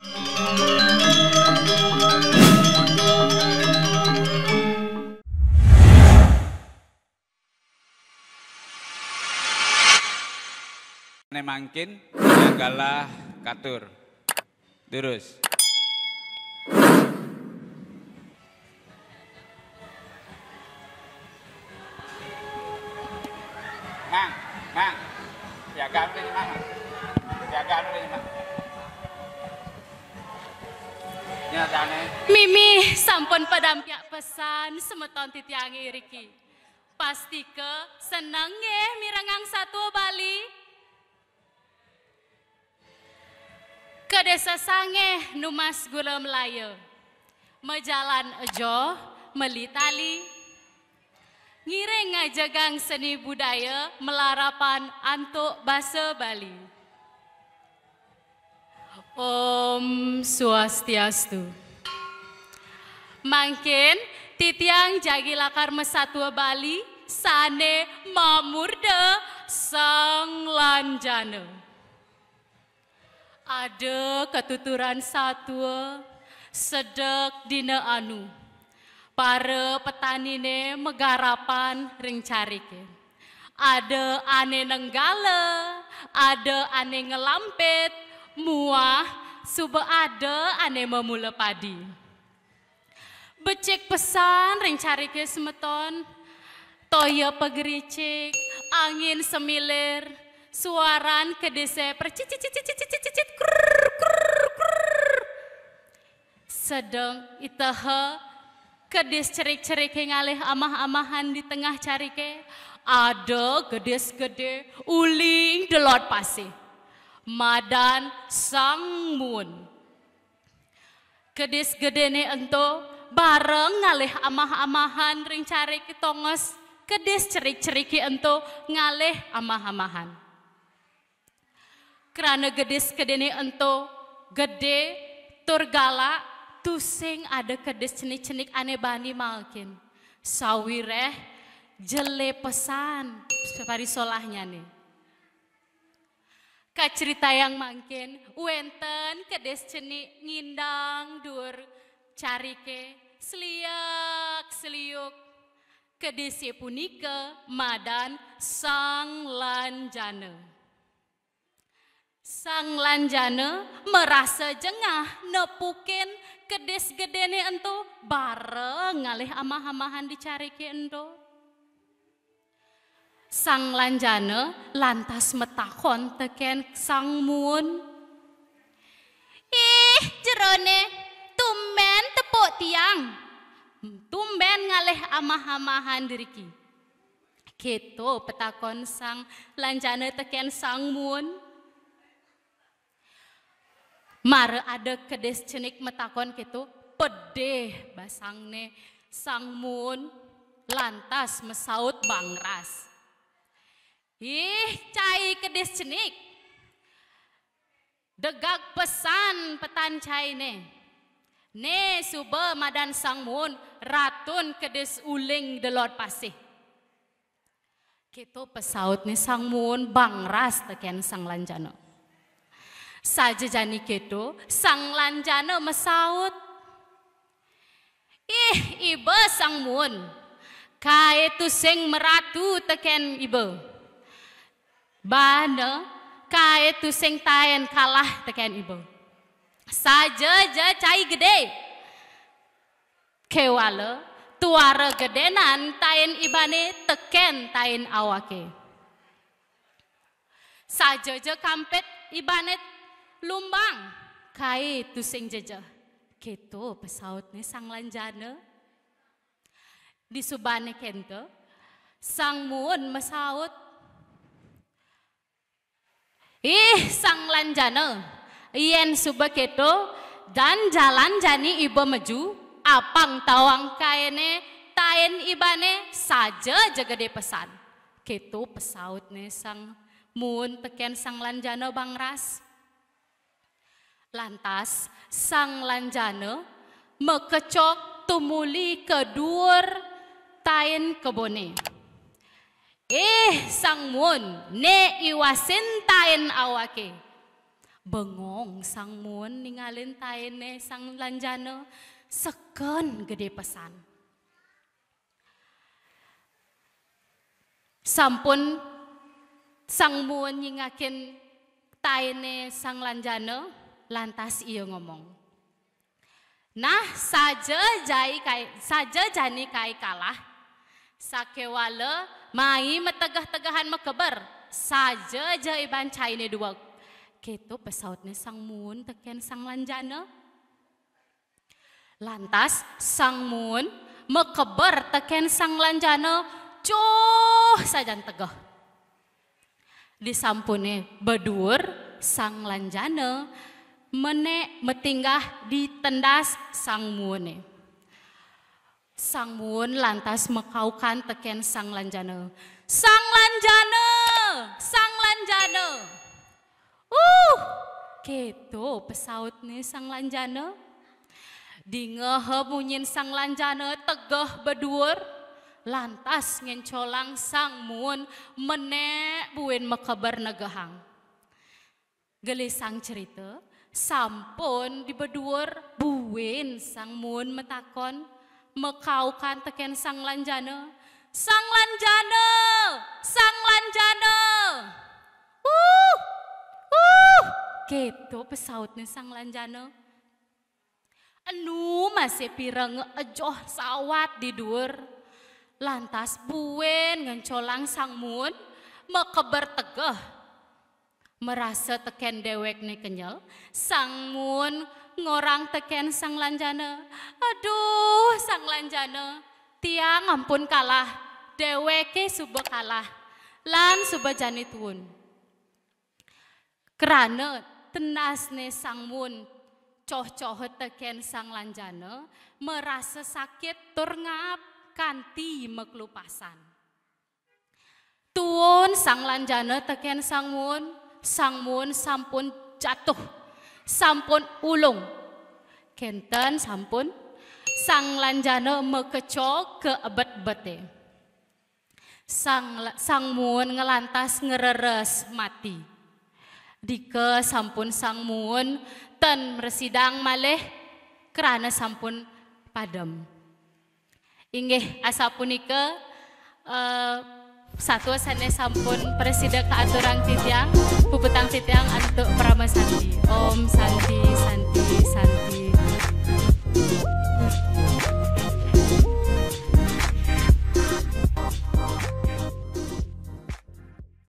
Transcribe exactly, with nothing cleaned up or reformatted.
Né mangkin, jagalah katur. Durus. Mang, mang. Piagam dulu, mang. Piagam dulu, mang. Nyatané. Mimih sampun padampiak pesan semeton titiang iriki. Pastika seneng nggih mirengang satua Bali. Kedis sesangeh numbas gula Melaya. Majalan ejoh meli tali. Ngiring ngajegang seni budaya malarapan antuk basa Bali. Om Swastiastu. Mangkin titiang jagi lakar masatua Bali sané mamurda Sang Lanjana. Ada katuturan satua sedek dina anu. Para petaniné magarapan ring cariké. Ada ané nenggala, ada ané ngelampit, muah suba ada ané mamula padi. Becik pesan ring cariké semeton. Toya pagericik, angin semilir, suaran kedisé percicit, cicit, cicit, cicit, krrr, krrr, krrr. Sedeng iteha kedis cerik-ceriké ngalih amah-amahan di tengah cariké, ada kedis gedé uling delod pasih. Madan Sang Mun. Kedis gedéné ento bareng ngalih amah-amahan ring cariké tongos, kedis cerik-ceriké ento ngalih amah-amahan. Krana kedis gedéné ento gedé tur galak, tusing ada kedis cenik-cenik ané bani mangkin. Sawiréh jelé pesan parisolahnyané. Kacritayang mangkin, wénten kedis cenik ngindang duur cariké, seliak-seliuk. Kedisé punika madan Sang Lanjana. Sang Lanjana marasa jengah nepukin kedis gedéné ento bareng ngalih amah-amahan di cariké ento. Sang Lanjana lantas matakon tekén Sang Muun, "Ih, jeroné, tumbén tepuk tiang? Tumbén ngalih amah-amahan driki?" Kéto patakon Sang Lanjana tekén Sang Muun. Mara ada kedis cenik matakon kéto, pedih basangné Sang Muun, lantas masaut bangras. "Ih, cai kedis cenik. Degag pesan petan cainé. Né suba madan Sang Muun, ratun kedis uling delod pasih." Kéto pasautné Sang Muun bangras tekén Sang Lanjana. Saja jani kéto, Sang Lanjana masaut, "Ih, iba Sang Muun, kai tusing maratu tekén iba. Bana, kai tusing taén kalah tekén iba. Saja ja cai gedé. Kéwala, tuara gedénan taén ibané tekén taén awaké. Saja ja kampit ibané lumbang, kai tusing jejeh." Kéto pasautné Sang Lanjana. Disubané kénto, Sang Muun masaut, "Ih, Sang Lanjana, yén suba kéto, dan jalan jani iba meju, apang tawang kainé taén ibané, saja ja gedé pesan." Kéto pasautné Sang Muun tekén Sang Lanjana bangras. Lantas, Sang Lanjana makecok tumuli ka duur taén keboné. "Ih, Sang Muun, né iwasin taén awaké. Bengong Sang Muun ningalin taéné Sang Lanjana seken gedé pesan. Sampun Sang Muun nyingakin taéné Sang Lanjana, lantas ia ngomong, "Nah, saja jai kai, saja jani kai kalah. Sakéwala mai mategeh-tegehan makeber, saja ja iban cainé dueg." Kéto pesautné Sang Muun tekén Sang Lanjana. Lantas Sang Muun makeber tekén Sang Lanjana joh sajan tegeh. Disampuné beduur Sang Lanjana, menék matinggah di tendas Sang Muuné. Sang Muun lantas makaukan tekén Sang Lanjana. "Sang Lanjana, Sang Lanjana." "Uh," kéto pesautné Sang Lanjana. Dingeha munyin Sang Lanjana tegeh beduur, lantas ngéncolang Sang Muun menék buin makeber negehang. Gelisang cerita, sampun di beduur buin Sang Muun matakon, makaukan tekén Sang Lanjana, "Sang Lanjana, Sang Lanjana." "Uh, uh," kéto pesautné Sang Lanjana. Enu masih pireng ejoh sawat di duur. Lantas buin ngéncolang Sang Muun makeber tegeh. Marasa tekén déwékné kenyel, Sang Muun ngorang tekén Sang Lanjana, "Aduh, Sang Lanjana, tiang ampun kalah, déwéké suba kalah, lan suba jani tuun." Krana tendasné Sang Muun coh-coha tekén Sang Lanjana, marasa sakit tur ngaap kanti maklupasan. Tuun Sang Lanjana tekén Sang Muun, Sang Muun sampun jatuh, sampun ulung. Kénten sampun, Sang Lanjana makecoa ka ebet-ebeté. Sang, Sang Muun nglantas ngreres mati. Dika sampun Sang Muun ten mrasidang malih krana sampun padem. Inggih asapunika, eh, satua sané sampun prasida kaaturang titiang, puputang titiang antuk parama santi. Om Santi.